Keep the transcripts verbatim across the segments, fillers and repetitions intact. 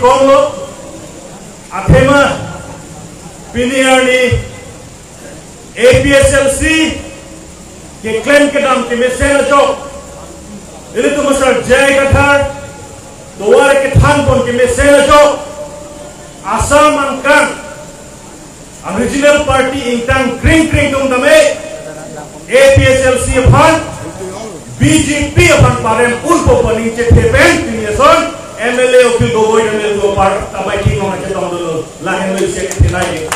Konglo, athema pini arni A P H L C keklem kedam kemesen ajok, ilitum asar J I Kathar tovar kethan pon kemesen ajok, Assam angkang a regional party ingtang kring kring atum tame A P H L C aphan, B J P aphan parem unpo pu aning chethe pen pini ason M L A Akhil Gogoi tame tu par tabai king nong chetong dolo, lahen lo isi kethenei.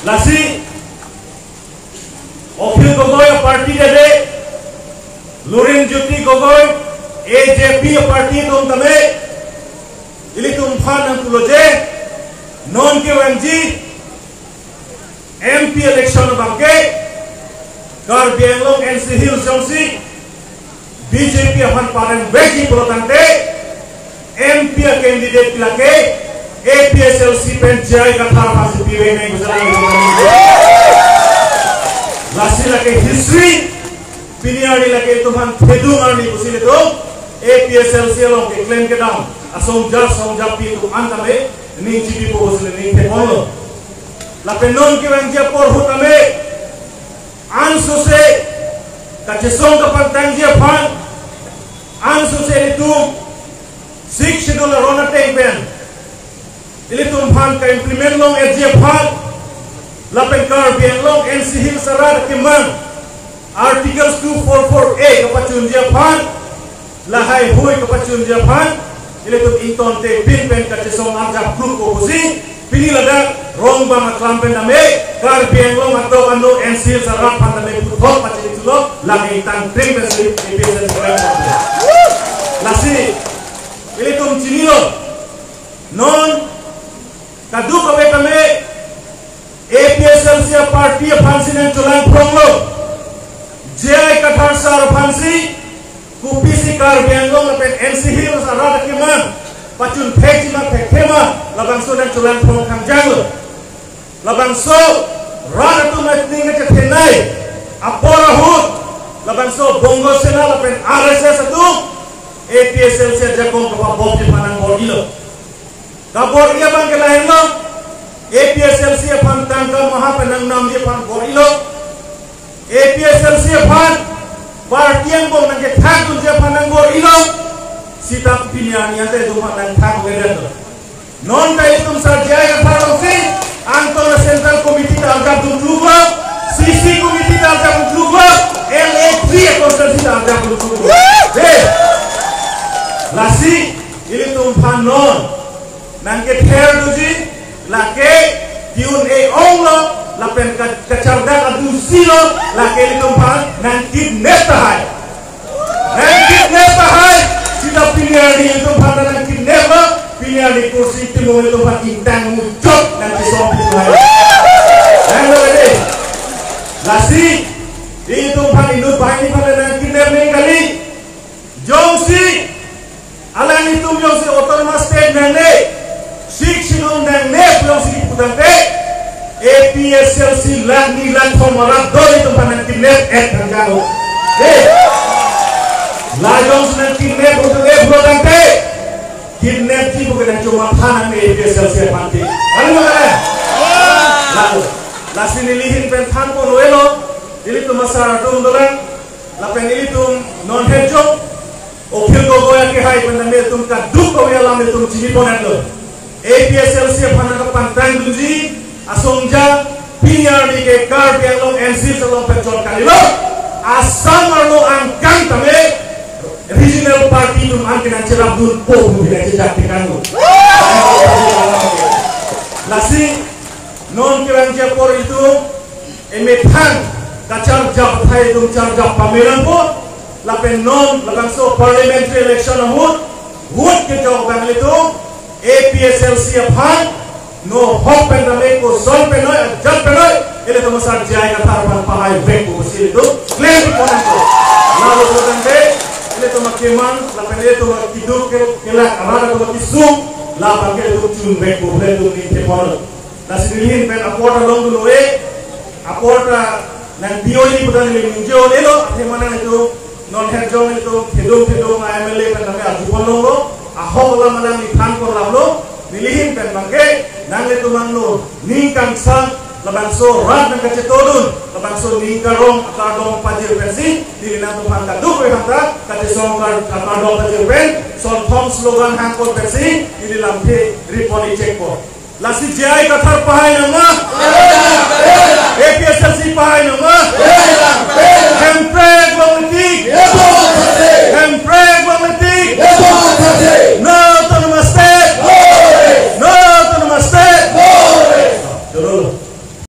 Lasi Akhil Gogoi a party dede, Lurinjyoti Gogoi, A J P a party atum tame ilitum aphan nangpulo je, non kevangji M P election abangke Karbi Anglong N C Hills jongsi B J P aphan parem vekji pulo tangte, M P a candidate lake A P H L C pen J I Kathar aphansi pivek nang pu jalan. Lasi lake history, pini arni lake itum aphan thedung arni pusi ilitum A P H L C along keklem kedam asongja songjapi atum an tame ning chipipo pusi ning theponlo. Lapen non kevangji apor ahut tame ansose kachesong kapangtangji aphan, ansose ilitum Sixth Schedule aron ateng pen ilitum aphan ka-implement long-etji aphan, lapen Karbi Anglong N C Hills arat akemang Articles two four four A kapachunji aphan, lahai hui kapachunji aphan, ilitum ingtonte pin pen kachesong arjap klukpo pusi, pini ladak Rongbang aklam pen tame, Karbi Anglong atok ano N C Hills arat aphan tame puthot pachini thulo, lake ingtang kring pensi A P H L C pen. Lasi ilitum chinilo, non kadokave tame A P H L C a party aphansi nangcholangphronglo, J I Kathar sir aphansi, kopisi Karbi Anglong lapen N C Hills arat akemang pachun thekji ma thekthe ma, labangso nangcholangphrong kangjanglo. Labangso rat atum aning kachethenei apor ahut, labangso Bongo Sena lapen R S S atum A P H L C ajakong kapabomji aphan nangbor-ilo. Kabor-i abangke lahenlo, A P H L C aphan tangka maha pen nangnamji aphan bor-ilo. A P H L C aphan party angbong nangkethakdunji aphan nangbor-ilo. Seta pini arni ante itum aphan nangthakledetlo. Non ta itum sar J I Kathar alongsi, angton a central committee ta arjapdun kluklo, C C committee ta arjapdun kluklo, L A three a constituency ta arjapdun kluklo. He. Lasi ilitum aphan non nangkether doji, lake tune e-onglo, lapen ka-, kachardak adusi lo, lake ilitum aphan nangkidnap tahai. Nangkidnap tahai. Seta pini arni ilitum aphan nangkidnaplo, pini arni kursi timung ilitum aphan ingtang muchot nangkisong tahai. Nanglo dei. Lasi ilitum aphan inut banghini aphan nangkidnap nang kali. Jongsi alanglitum jongsi Autonomous State nangne, Sixth Schedule nangne pu jongsi kipu tangte, A P H L C lakh ni lakh thom arat do, ilitum aphan nangkidnap-et kangjanglo. He. La jongsi nangkidnap pu tangte, kidnapji pu ke nangchomatha nangne A P H L C aphan ke. Ano ma kali? Lalu, lasi neli ahin pen thanpon avelo, ilitum asar atum dolang, lapen ilitum non hejong, Akhil Gogoi akehai pen tame itum kadokave alam itum chiniponetlo. A P H L C aphan kapangtangdunji asongja pini arni ke Karbi Anglong N C Hills along pen chot kalilo. Assam arlo angkang tame regional party atum an ke nangcherapdunpo pu nangchechak tekanglo. Lasi non kevangji apor itum emethang kacharjap athai itum charjap pamerangpo, lapen non labangso parliamentary election ahut, vote kejok abang ilitum A P H L C aphan, no hok pen tame koson pen noi, ajat pen noi, ilitum asar J I Kathar aphan pahai vekpo pusi ilitum klemponpo. Lalu pulo tangte, ilitum akemang, lapen ilitum akiduk ke, kelak arat atum akesung, labangke ilitum chun vekpo, ilitum ningtheponlo. Lasi neli ahin pen apor ta longdunlo-e, apor ta nangdi-o-i pu ta neli ningje-o-elo, athema nang itum non hejong itum thedung thedung a M L A pen tame ajupan longlo, a Ahok alam alang nithan korlamlo, nelihin pen abangke, nanglitum angno, ning kangsam, labangso rat nangkachetongdun, labangso ning karong akardom pajir pensi, neli nangtum aphan kaduk ave hanta, kachesong kar-, akardom pajir pen, Sonthom slogan hangkon pensi, neli lamthe report ichekpo. Lasi J I Kathar pahai nang ma? A P H L C pahai nang ma?